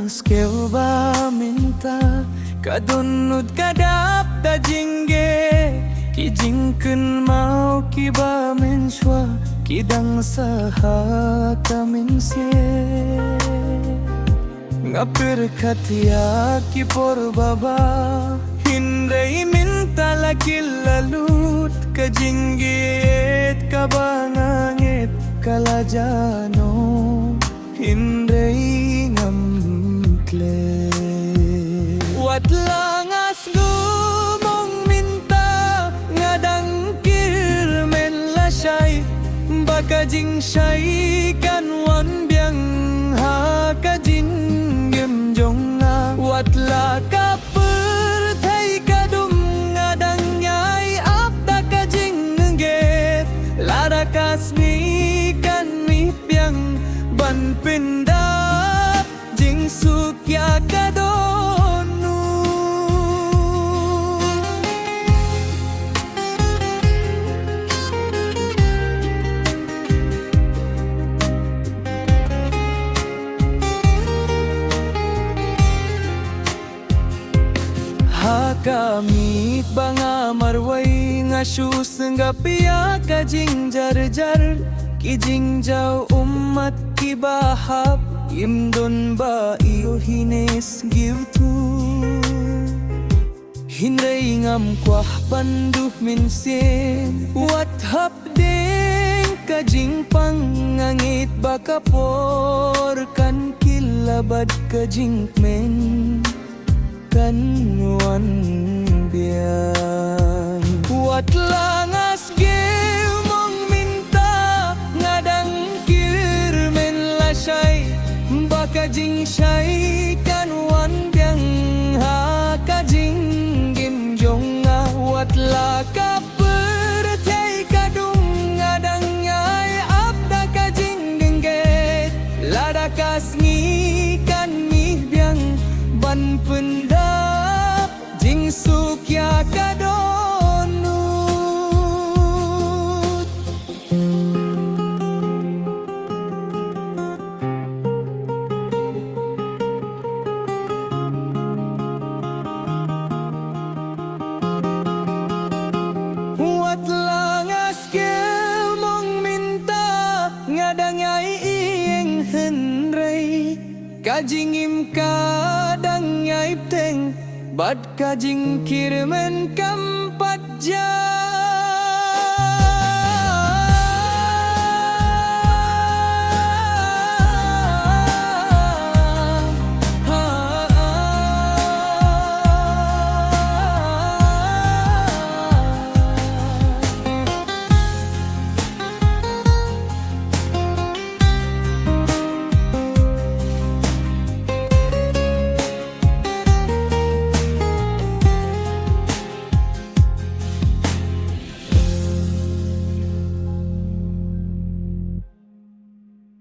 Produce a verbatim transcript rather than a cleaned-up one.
Skhem ba mynta ka dohnud ka dap da jingeh, ki jingkynmaw kiba mynshuwa ki dang sah ha ka mynsiem. Nga pyrkhat ïa ki por ba bha, hynrei mynta la kylla lut, ka jingïeit kaba nga ngeit ka la jah noh, hynrei ngam klet. Wat la nga sngew mong mynta, nga dang kyrmen lashai ba ka jingshai kan wan biang ha ka jingim jong nga. Wat la ka pyrthei ka dum, nga dang ïai ap da ka jingngeit, lada ka sngi kan mih biang ban pyndap jingsuk ïa ka dohnud. Ha ka miet ba nga marwei, nga shu sngap ïa ka jingjarjar, ki jingjaw ummat kiba hap, im don ba ïohi ne sngewthuh. Hynrei ngam kwah ban duh mynsiem, wat hap deng ka jingpang, nga ngeit ba ka por kan kylla bad ka jingkmen kan wan biang. Wat la nga sngewmong mynta, nga dang kyrmen lashai ba ka jingshai kan wan biang ha ka jingim jong nga. Wat la ka pyrthei ka dum, nga dang ïai ap da ka jingngeit, lada ka sngi kan mih biang ban pyndap jingsuk ïa ka dohnud. Wat la nga sngewmong mynta, nga dang ïai ïeng hynrei ka jingim ka dang ïai bteng, bad ka jingkyrmen kam pat jah.